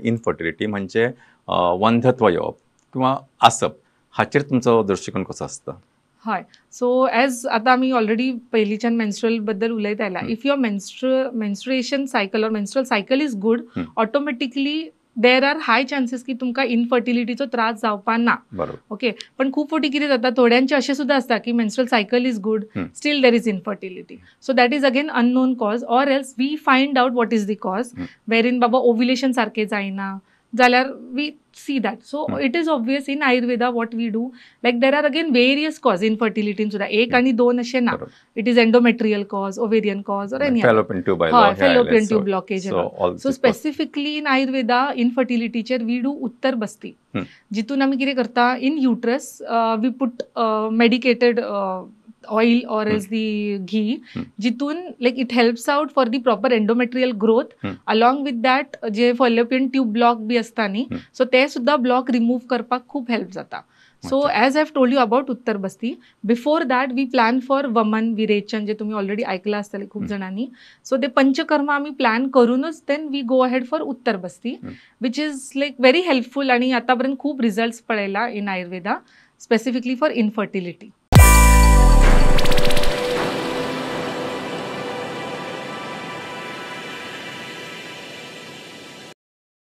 Infertility म्हणजे वंधत्व येवप किंवा आसप हाचेर तुमचो दृश्टिकोन कसो आसता? हय, सो एज आतां आमी ऑलरेडी पयलींच्यान मेन्स्ट्रुअल बद्दल उलयत आयला, if your menstruation cycle or menstrual cycle is good, automatically there are high chances की तुमकां इनफर्टिलिटीचो त्रास जावपा ना. ओके, पण खूप फावटी कितें जाता, थोड्यांचे अशें सुद्दां आसता की menstrual cycle is good, still there is infertility. So that is again unknown cause, or else we find out what is the cause, wherein Baba ovulation सारकें जायना जाल्यार we see that. So it is obvious in Ayurveda what we do, like there are again various cause इनफर्टिलिटीन सुद्दां एक आनी दोन अशें ना. It is endometrial cause, ovarian cause or any fallopian tube. हय, fallopian tube blockage. So specifically in Ayurveda इनफर्टिलिटीचेर we do Uttar Basti, जितून आमी कितें करता, in uterus we put medicated oil or else the ghee, जितून like it helps out for the proper endometrial growth. Along with that J fallopian tube block B आसता न्ही, so ते सुद्दां block remove करपाक खूब हेल्प जाता. So as have told you about Uttar Basti, before that we plan for Vaman, Virechan, जे तुम्ही already ऐकलं असतले खूप जणांनी. सो ते पंचकर्म आमी प्लॅन करूनच then we go ahead for Uttar Basti, which is like very helpful आणि आतापर्यंत खूप रिझल्ट्स पळयला in Ayurveda specifically for infertility.